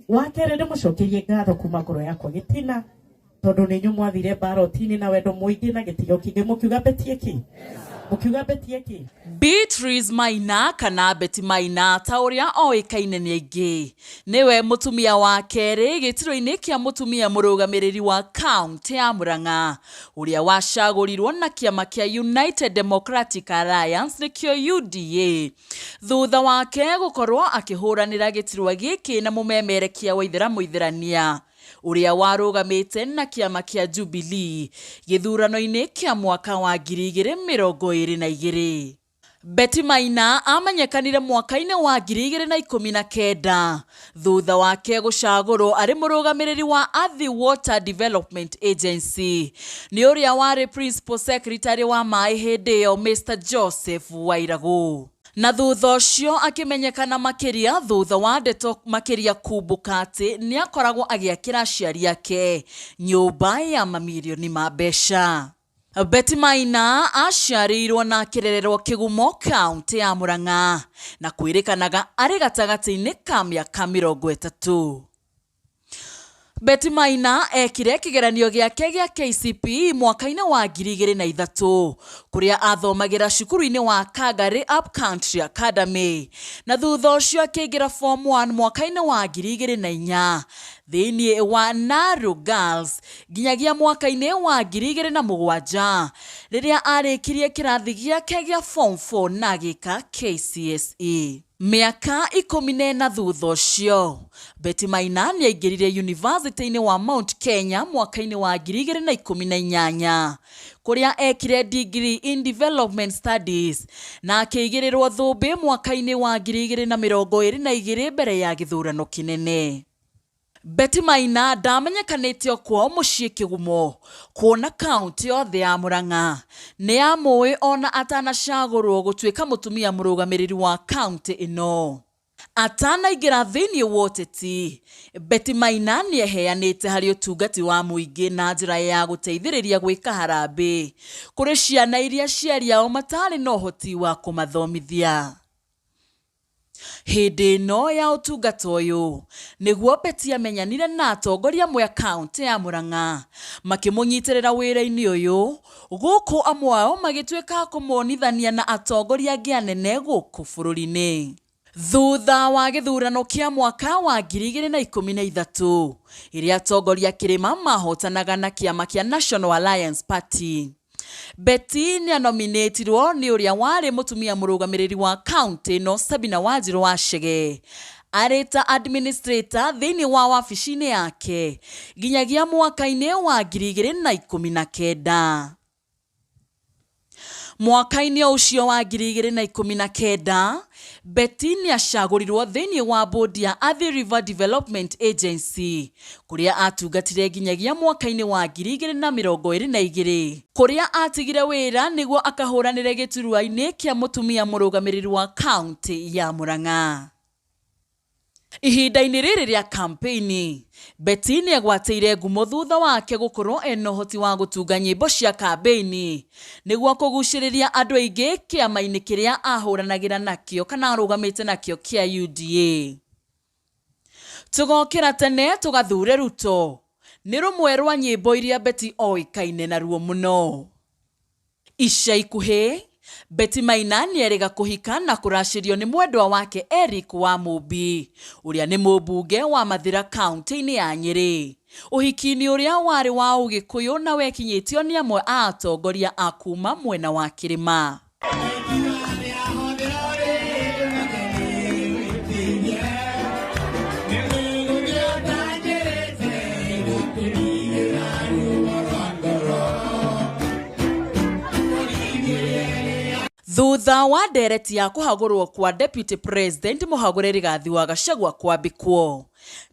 Wa kerĩ, ndĩmũcokerie ngatho kuma ngoro yakwa gĩtina, tondũ nĩ inyuĩ mwathire ballot-inĩ na wendo mũingĩ na gĩtĩo kĩingĩ, mũkiuga Betty ĩkĩ, mũkiuga Betty ĩkĩ. Beatrice Maina kana Betty Maina ta ũrĩa oĩkaine nĩ aingĩ, nĩwe mũtumia wa kerĩ gĩturwa-inĩ kĩa mũtumia mũrũgamĩrĩri wa kaũntĩ ya Murang'a ũrĩa wacagũrirwo na kĩama kĩa United Democratic Alliance nĩkĩo UDA, thutha wake gũkorwo akĩhũranĩra gĩturwa gĩkĩ na mũmemerekia wa Ithĩramu Ithĩrania ũrĩa warũgamĩte na kĩama kĩa Jubilee gĩthurano-inĩ kĩa mwaka wa 2022. Betty Maina amenyekanire mwaka-inĩ wa 2019 thutha wake gũcagũrwo arĩ mũrũgamĩrĩri wa Athi Water Development Agency nĩ ũrĩa warĩ Principal Secretary wa maĩ hĩndĩ ĩyo, Mr Joseph Wairagũ. Na thutha ũcio akĩmenyekana makĩria thutha wa ndeto makĩria kumbũka atĩ nĩ akoragwo agĩakĩra aciari ake nyũmba ya mamirioni ma mbeca. Betty Maina aciarĩirwo na akĩrererwo Kĩgumo, kaũntĩ ya Murang'a, na kwĩrĩkanaga arĩ gatagatĩ-inĩ ka mĩaka 30. Betty Maina ekire kĩgeranio gĩake gĩa KCPE mwaka-inĩ wa 2003, kũrĩa athomagĩra cukuru-inĩ wa Kangari Up Country Academy, na thutha ũcio akĩingĩra form 1 mwaka-inĩ wa 2004 thĩinĩ wa Naru Girls nginyagia mwaka-inĩ wa 2007, rĩrĩa arĩkirie kĩrathi gĩake gĩa form 4 na agĩka KCSE. Mĩaka 14 thutha ũcio, Betty Maina nĩ aingĩrire yunivasĩtĩ-inĩ wa Mount Kenya mwaka-inĩ wa 2018, kũrĩa ekire degree in Development Studies na akĩigĩrĩrwo thũmbĩ mwaka-inĩ wa 2022 mbere ya gĩthurano kĩnene. Betty Maina ndamenyekanĩte o kwao mũciĩ Kĩgumo, kuona kaũntĩ yothe ya Murang'a nĩ yamũĩ ona atanacagũrwo gũtuĩka mũtumia mũrũgamĩrĩri wa kaũntĩ ĩno. Atanaingĩra thĩinĩ wa ũteti, Betty Maina nĩ eheanĩte harĩ ũtungati wa mũingĩ na njĩra ya gũteithĩrĩria gwĩka harambĩ kũrĩ ciana iria aciari ao matarĩ na ũhoti wa kũmathomithia. Hĩndĩ ĩno ya ũtungata ũyũ nĩguo Betty amenyanire na atongoria amwe a kaũntĩ ya Murang'a makĩmũnyitĩrĩra wĩra-inĩ ũyũ, gũkũ amwe ao magĩtuĩka kũmonithania na atongoria angĩ anene gũkũ bũrũri-inĩ. Thutha wa gĩthurano kĩa mwaka wa 2013, ĩrĩa atongoria kĩrĩma mahotanaga na kĩama kĩa National Alliance Party, Betty nĩ anominĩtirwo nĩ ũrĩa warĩ mũtumia mũrũgamĩrĩri wa kaũntĩ ĩno, Sabina Wanjirũ wa Chege, arĩ ta administrator thĩinĩ wa wabici-inĩ yake nginyagia mwaka-inĩ wa 2019. Mwaka-inĩ o ũcio wa 2019, Betty nĩ acagũrirwo thĩinĩ wa bodi ya Athi River Development Agency, kũrĩa atungatire nginyagia mwaka-inĩ wa 2022, kũrĩa atigire wĩra nĩguo akahũranĩre gĩturwa-inĩ kĩa mũtumia mũrũgamĩrĩri wa kaũntĩ ya Murang'a. Ihinda-inĩ rĩrĩ rĩa kampeini, Betty nĩ egwatĩire ngumo thutha wake gũkorwo ena ũhoti wa gũtunga nyĩmbo cia kambeini nĩguo kũgucĩrĩria andũ aingĩ kĩama-inĩ kĩrĩa ahũranagĩra nakĩo kana arũgamĩte nakĩo kĩa UDA. Tũgokĩra tene tũgathure Ruto nĩ rũmwe rwa nyĩmbo iria Betty oĩkaine naruo mũno. Ica ikuhĩ, Betty Maina nĩ erĩga kũhika na kũracĩrio nĩ mwendwa wake Eric wa Mũmbi, ũrĩa nĩ mũmbunge wa Mathĩra kaũntĩ-inĩ ya Nyĩrĩ. Ũhiki-inĩ ũrĩa warĩ wa Ũgĩkũyũ na wekinyĩtio nĩ amwe a atongoria a kuma mwena wa kĩrĩma. Thutha wa ndereti ya kũhagũrwo kwa Deputy President mũhagũre Rigathi wa Gachagua kwambĩkwo,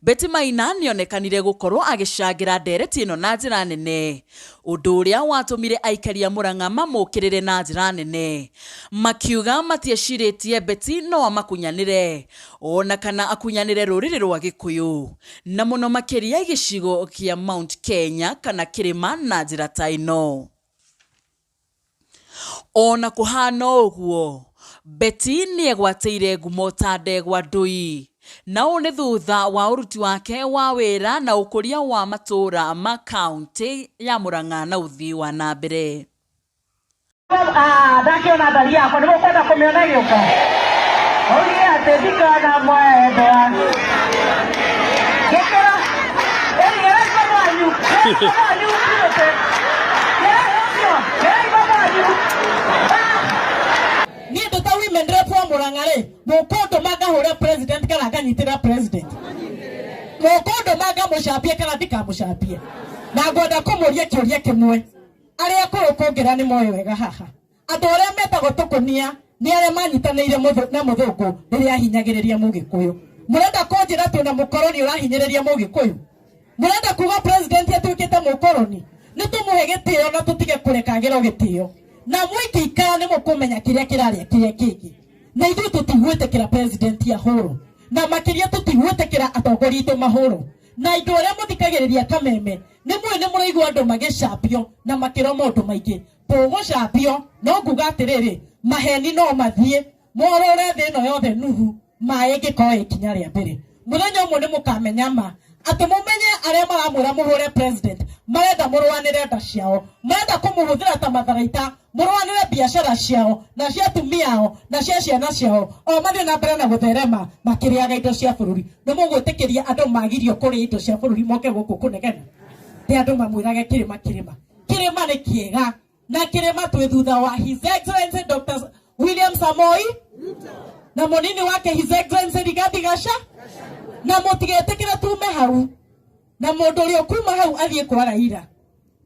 Betty Maina nĩonekanire gũkorwo agĩcangĩra ndereti ĩno na njĩra nene, ũndũ ũrĩa watũmire aikari a Murang'a mamũkĩrĩre na njĩra nene, makiuga matiecirĩtie Betty no amakunyanĩre ona kana akunyanĩre rũrĩrĩ rwa Gĩkũyũ, na mũno makĩria gĩcigo kĩa Mount Kenya kana kĩrĩma na njĩra ta ĩno. Ona kũhana ũguo, Betty nĩegwatĩire ngumo ta ndegwa ndũi. Na ũũ nĩ thutha wa ũruti wake wa wĩra na ũkũria wa matũũra ma kaũntĩ ya Murang'a na ũthii wa na mbere. Ndakiona ndari yakwa nĩ mũkwenda kũmĩona ĩgĩũka oige atĩ ndikana mwendwa gĩkĩro ĩgerai mwanyu mwanyu gerai mwanyu. Niĩ ndĩ ta women rep wa Murang'a rĩ, mũkũndũma ngahũre president kana nganyitĩra president, mũkũndũma ngamũcambie kana ndikamũcambie? Na ngwenda kũmũria kĩũria kĩmwe. Arĩa akũrũ kũngĩra nĩ moĩ wega haha andũ arĩa metagwo tũkũnia nĩ arĩa manyitanĩire na mũthũngũ rĩrĩa ahinyagĩrĩria mũgĩkũyũ. Mũrenda kũnjĩra twĩna mũkoroni ũrahinyĩrĩria mũgĩkũyũ? Mũrenda kuga president atuĩkĩte mũkoroni? Nĩ tũmũhe gĩtĩo na tũtige kũrekagĩrwo gĩtĩo na mũingĩikara nĩ mũkũmenya kĩrĩa kĩrarĩa kĩrĩa kĩngĩ. Na ithuĩ tũtigwĩtĩkĩra president ahũrwo, na makĩria tũtigwĩtĩkĩra atongoria aitũ mahũrwo. Na andũ arĩa mũthikagĩrĩria kameme nĩ mũĩ nĩ mũraigua andũ magĩcambio na makĩrwo maũndũ maingĩ. Tũgũcambio no nguga atĩrĩrĩ, maheni no mathiĩ morũre thĩ ĩno yothe nuthu maĩ ĩngĩkorwo ikinya rĩa mbere. Mũthenya ũmwe nĩ mũkamenya ma atĩ mũmenye arĩa maramwĩra mũhũre president marenda mũrũanĩre nda ciao, marenda kũmũhũthĩra ta matharaita mũrũanĩre biacara ciao na cia atumia ao na cia ciana ciao, o mathiĩ na mbere na gũtherema makĩrĩaga indo cia bũrũri. Nĩ mũgwĩtĩkĩria andũ magirio kũrĩa indo cia bũrũri moke gũkũ kũnegena? Nĩ andũ mamwĩrage kĩrĩma kĩrĩma kĩrĩma nĩ kĩega na kĩrĩma twĩ thutha wa His Excellency Dr. William Samoei na mũnini wake His Excellency Rigathi Gachagua, na mũtigetĩkĩre tume hau na mũndũ ũrĩa ũkuma hau athiĩ kwa Raila.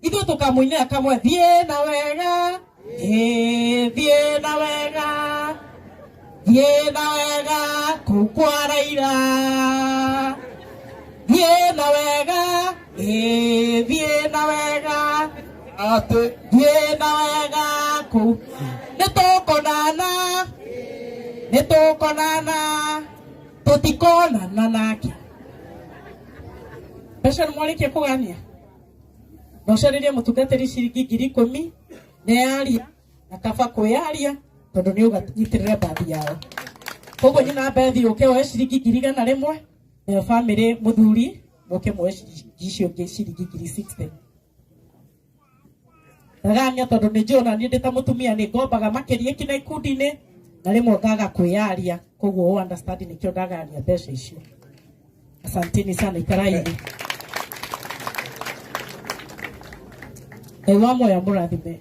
Ithuĩ tũkamũinĩra kamwe, thiĩ na wega, thiĩ na wega, thiĩ na wega kũu kwa Raila, thiĩ na wega, thiĩ na wega, atĩ thiĩ na wega kũu. Nĩ tũkonana, nĩ tũkonana, tũtikonana nake. Mbeca nĩ mwarĩkia kũgania? Nocarĩrie mũtungatĩri ciringi 10,000 nĩyaria na kaba kwĩyaria tondũ nĩ ũganyitĩrĩre mbathi yao. Koguo nyina Bethi ũke woe ciringi 100,000, nayo bamĩrĩ mũthuri mũke muoe ciringi icio ingĩ ciringi 60,000. Ndagania tondũ nĩ njũĩ ona niĩ ndĩ ta mũtumia nĩ ngombaga makĩria kinya ikundi-inĩ na rĩmwe ngaga kwĩyaria, koguo ũ understand nĩkĩo ndagania mbeca icio. Asanteni sana, ikarai thĩ. Ngai wa muoyo amũrathime,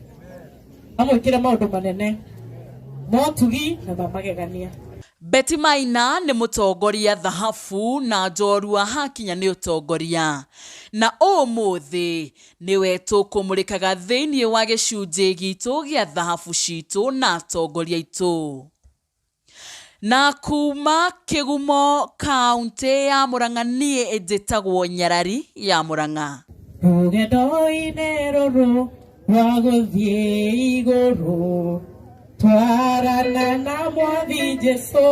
amwĩkĩre maũndũ manene motugi na mamagegania. Betty Maina nĩ mũtongoria thahabu na njorua hakinya nĩ ũtongoria, na ũmũthĩ nĩwe tũkũmũrĩkaga thĩinĩ wa gĩcunjĩ gitũ gĩa thahabu citũ na atongoria aitũ. Na kuma Kĩgumo kaũntĩ ya Murang'a, niĩ njĩtagwo Nyarari ya Murang'a. Rũgendo-inĩ rũrũ rwa gũthiĩ igũrũ, twarana na Mwathi Jesũ,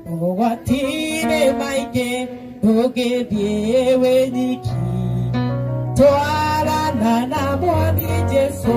ũgwati-inĩ maingĩ ndũngĩthiĩ wĩ nyiki, twarana na Mwathi Jesũ.